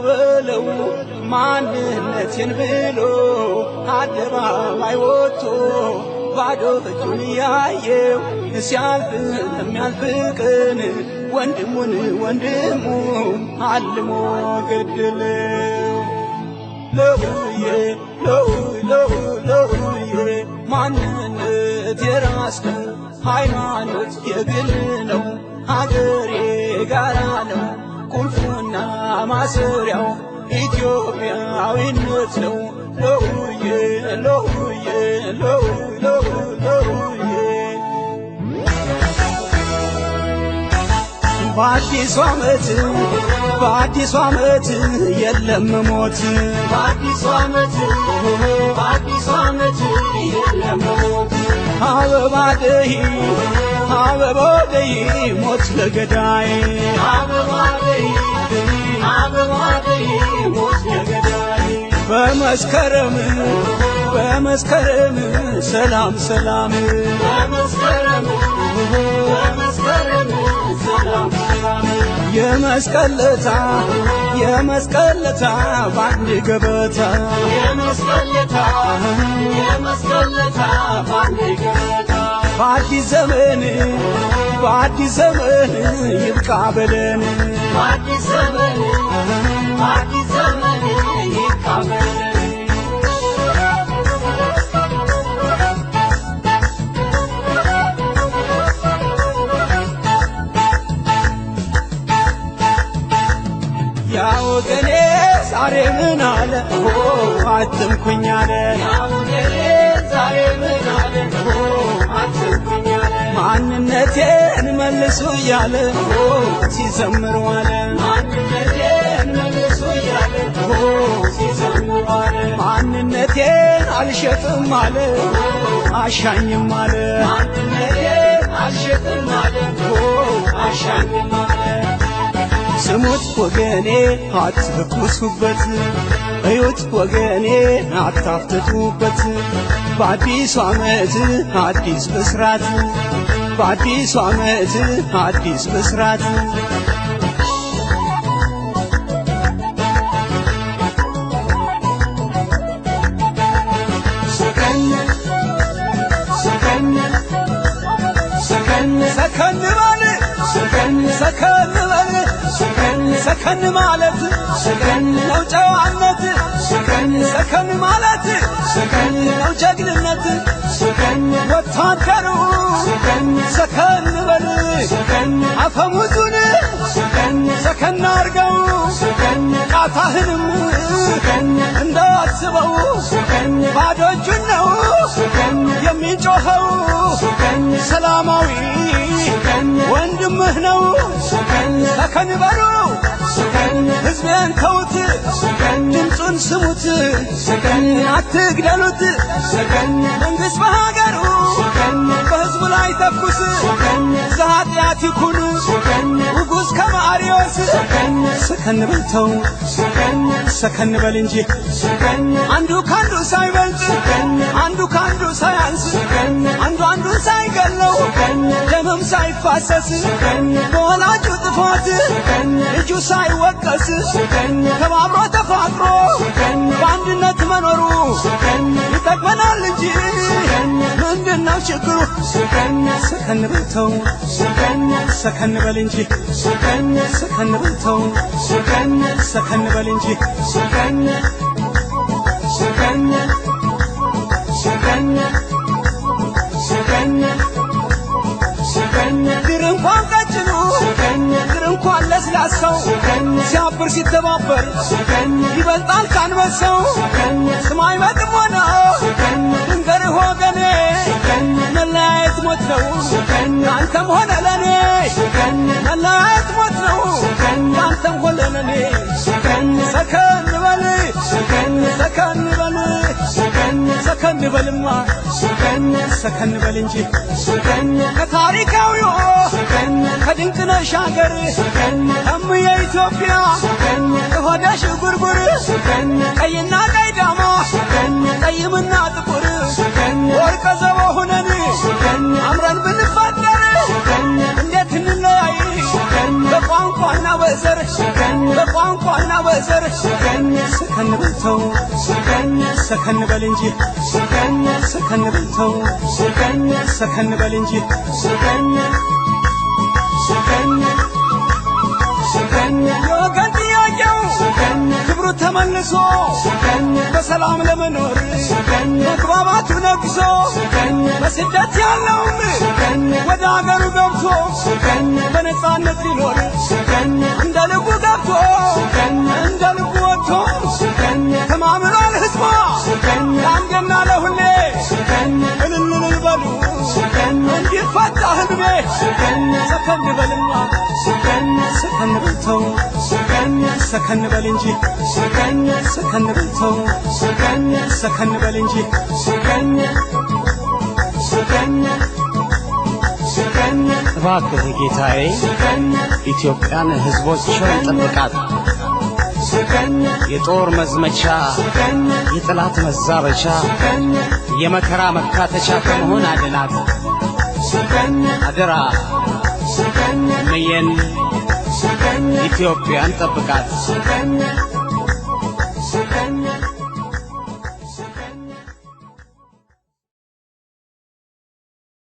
በለው ማንነቴን ብሎ አደባባይ ወጥቶ ባዶ እጁን እያየው ሲያልፍ የሚያልፍ ቀን ወንድሙን ወንድሙ አልሞ ገደለው። ለውዬ ለው ለው ለውዬ ማንነት የራስ ነው፣ ሃይማኖት የግል ነው፣ ሀገር የጋራ ነው፣ ቁልፉና ማሰሪያው ኢትዮጵያዊነት ነው። ለውዬ ለውዬ ለው ለው ለውዬ በአዲሱ ዓመት በአዲሱ ዓመት የለም ሞት በአዲሱ ዓመት በአዲሱ ዓመት የለም ሞት። አበባ ደይ አበባ ደይ ሞት ለገዳይ አበባ ደይ አበባ ደይ ሞት ለገዳይ። በመስከረም በመስከረም ሰላም ሰላም በመስከረም በመስከረም ሰላም ሰላም። የመስቀል ለታ የመስቀል ለታ በአንድ ገበታ የመስቀል ለታ የመስቀል ለታ በአንድ ገበታ። በአዲስ ዘመን በአዲስ ዘመን ይብቃ በለን በአዲስ ዘመን በአዲስ ዘመን ይብቃ በለን። ያ ወገኔ ዛሬ ምን አለ ሆ አትንኩኝ አለ ያውገኔ ዛሬ ምን አለ ሆ አትንኩኝ አለ። ማንነቴን መልሱ እያለ ሆ ሲዘምር ዋለ ማንነቴን መልሱ እያለ ሆ ሲዘምር ዋለ። ማንነቴን አልሸጥም አለ አሻኝም አለ ማንነቴን አልሸጥም አለ ሆ አሻኝም አለ። ስሙት ወገኔ አትኩሱበት፣ እዩት ወገኔ አታፍትቱበት። በአዲሱ ዓመት አዲስ ብስራት፣ በአዲሱ ዓመት አዲስ ብስራት። ሰከን ሰከን ሰከን ሰከን በል ሰከን ሰከን በል ሰከን ሰከን ማለት ሰከን ነው ጨዋነት፣ ሰከን ሰከን ማለት ሰከን ነው ጀግንነት። ሰከን ወታደሩ ሰከን ሰከን በል ሰከን አፈሙዙን ሰከን ሰከን አርገው ሰከን ቃታህንም ሰከን እንዳስበው ሰከን ባዶ እጁን ነው ሰከን የሚጮኸው ሰከን ሰላማዊ ሰከን ወንድምህ ነው። ሰከን ሰከን በሉ ሰከን ሕዝቤን ተዉት፣ ሰከን ድምፁን ስሙት፣ ሰከን አትግደሉት። ሰከን መንግሥት በሀገሩ ሰከን በሕዝቡ ላይ ተኩስ ሰከን ዘኃጢአት ይኩን ሰከን ንጉሥ ከማርዮስ ሰከን ሰከን በልተው ሰከን ሰከን በል እንጂ ሰከን አንዱ ካንዱ ሳይበልጥ ሰከን አንዱ ካንዱ ሳያንስ ሰከን አንዱ አንዱን ሳይገለው ሰከን ደምም ሳይፋሰስ ሰከን በወላጁ ጥፋት ሰከን ልጁ ሳይወቀስ ሰከን ተባብሮ ተፋቅሮ ሰከን በአንድነት መኖሩ ሰከን ይጠቅመናል እንጂ ሰከን ምንድነው ችግሩ? ሰከን ሰከን በልተው ሰከን ሰከን በል እንጂ ሰከን ሰከን በልተው ሰከን ሰከን በል እንጂ ሰከን ሰከን ሰከን ሰከን ሰከን ድር እንኳን ቀጭኑ ሰከን ድር እንኳን ለስላሳው ሰከን ሲያብር ሲተባበር ሰከን ይበልጣል ካንበሳው። ሰከን ስማኝ በጥሞና ሰከን ልንገርህ ወገኔ ሰከን መለያየት ሞት ነው ሰከን ለአንተም ሆነ ለኔ ሰከን መለያየት ሞት ነው ሰከን ለአንተም ሆነ ለኔ ሰከን ሰከን በል ሰከን ሰከን በል ሰከን ሰከን በልማ ሰከን ሰከን በል እንጂ ሰከን ከታሪካዊው ሰከን ከድንቅነሽ ሀገር ሰከን እምዬ ኢትዮጵያ ሰከን ከሆደሽ ጉርጉር ሰከን ቀይና ቀይ ዳማ ሰከን ጠይምና ጥቁር ሰከን ወርቀ ዘቦ ሁነን ሰከን አምረን ብንፈጠር ሰከን እንዴት እንለያይ ሰከን በቋንቋና በዘር ሰከን በቋንቋና በ በዘር። ሰከን ሰከን በል ተው፣ ሰከን ሰከን በል እንጂ፣ ሰከን ሰከን በል ተው፣ ሰከን ሰከን በል እንጂ፣ ሰከን ሰከን ሰከን። የወገን ጥያቄው ሰከን ክብሩ ተመልሶ፣ ሰከን በሰላም ለመኖር፣ ሰከን መግባባቱ ነግሶ፣ ሰከን በስደት ያለውም ሰከን ወደ አገሩ ገብቶ፣ ሰከን በነጻነት ሊኖር፣ ሰከን እንደ ልቡ ገብቶ፣ ሰከን እንደ ልቡ ወጥቶ፣ ሰከን ተማምኗል ህዝቧ፣ ሰከን ለአንዴና ለሁሌ፣ ሰከን እልል እልል በሉ፣ ሰከን እንዲፈታ ህልሜ። ሰከን ሰከን በልማ፣ ሰከን ሰከን በል ተው፣ ሰከን ሰከን በል እንጂ፣ ሰከን ሰከን በል ተው፣ ሰከን ሰከን በል እንጂ፣ ሰከን ሰከን ሰከን። እባክህ ጌታዬ፣ ሰከን ኢትዮጵያን ሕዝቦቿን ጠብቃት። ሰከን የጦር መዝመቻ፣ ሰከን የጠላት መዛበቻ፣ ሰከን የመከራ መካተቻ ከመሆን አድናት። ሰከን አደራ ሰከን እመየን ሰከን ኢትዮጵያን ጠብቃት። ሰከን።